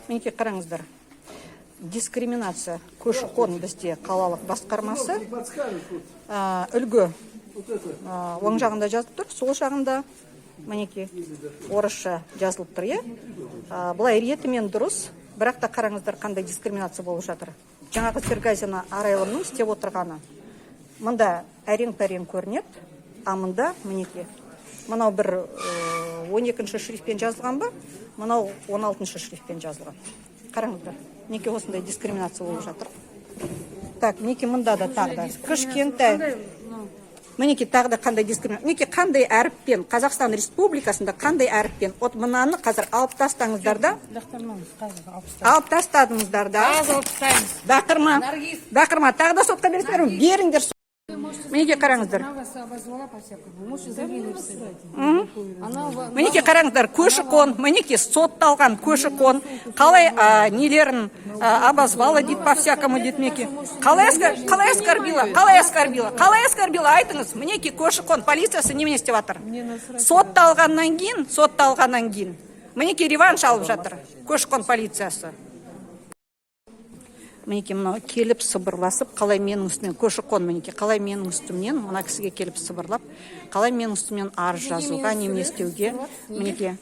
Мінекей, қараңыздар, дискриминация. Көші қон бізде қалалық басқармасы. Не подскажешь, вот, Үлгі вот это. Оң жағында жазылып тұр, сол жағында, мінекей, орысша жазылып тұр, иә. Былай ретімен дұрыс, бірақ та қараңыздар, қандай дискриминация болып жатыр. Жаңағы Сергазина Арайлымның істеп отырғаны: мында әрең пәрең көрінеді, а мында, мінекей, мынау бір 12-ші шрифтпен жазылған ба, мынау 16-шы шрифтпен жазылған. Қараңыздар, мінекей, осындай дискриминация болып жатыр. Так, мінекей, мында да тағы да кішкентай. Мінекей, тағы да қандай дискриминация. Мінекей, қандай әріппен, Қазақстан Республикасында қандай әріппен. Вот мынаны қазір алып тастаңыздар да. Лақтырмаңыз, қазір алып тастаймыз. Алып тастадыңыздар да. Қазір алып тастаймыз. Бақырма. Наргиз. Бақырма, тағы да сотқа бересіңдер ме? Беріңдер. Мінекей, қараңыздар. Она вас обозвала по-всякому. Можете заявление написать. Она Мінекей, қараңыздар, көші қон, мінекей, сотталған көші қон қалай нелерін обозвала дейді, по всякому дейді. Мінекей, қалай оскорбила, қалай оскорбила, қалай оскорбила, айтыңыз. Мінекей, көші қон полициясы немене істеп жатыр? Сотталғаннан кейін, сотталғаннан кейін, мінекей, реванш алып жатыр көші қон полициясы. Мінекей, мынау келіп сыбырласып, қалай менің үстімнен көші қон, мінекей, қалай менің үстімнен мына кісіге келіп сыбырлап, қалай менің үстімнен арыз жазуға, немене істеуге. Мінекей,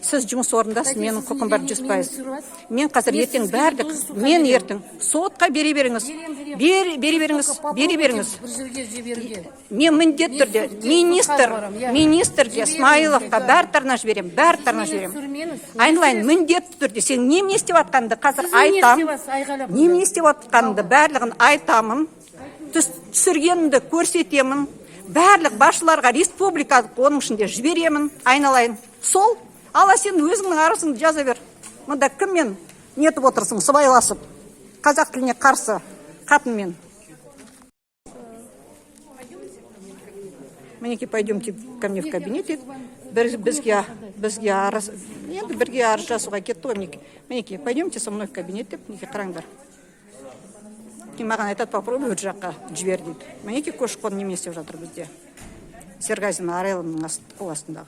сіз жұмыс орнындасыз, менің құқым бар 100%. Мен қазір ертең барлық, мен ертең сотқа бере беріңіз, бере беріңіз, бере беріңіз. Бір жерге жіберуге. Мен міндетті түрде министр Сотқа барамын, иә. министрге, Жіберіңіз, Смайыловқа, да. бәртарына жіберемін, бәртарына жіберемін. Түсірмеңіз. Айналайын, міндетті түрде сен немене істеп жатқаныңды қазір Сіз не айтам. істеп жатсыз, айғайлап? Немене істеп жатқаныңды барлығын айтамын, түсіргенімді көрсетемін, барлық басшыларға, республикалық, оның ішінде жіберемін. Айналайын, сол ала, сен өзіңнің арызыңды жаза бер. Мында кіммен нетіп отырсың, сыбайласып, қазақ тіліне қарсы қатынмен? Мінекей, «Пойдемте ко мне в кабинет» дейді. Бір, бізге арыз, енді бірге арыз жазуға кетті ғой. Мінекей, мінекей, «Пойдемте со мной в кабинет» деп. Мінекей, қараңдар. Кейін маған айтады: «Попробуй, бір жаққа жібер», — дейді. Мінекей, көші қон немене істеп жатыр бізде, Сергазина Арайлымның қол астындағы.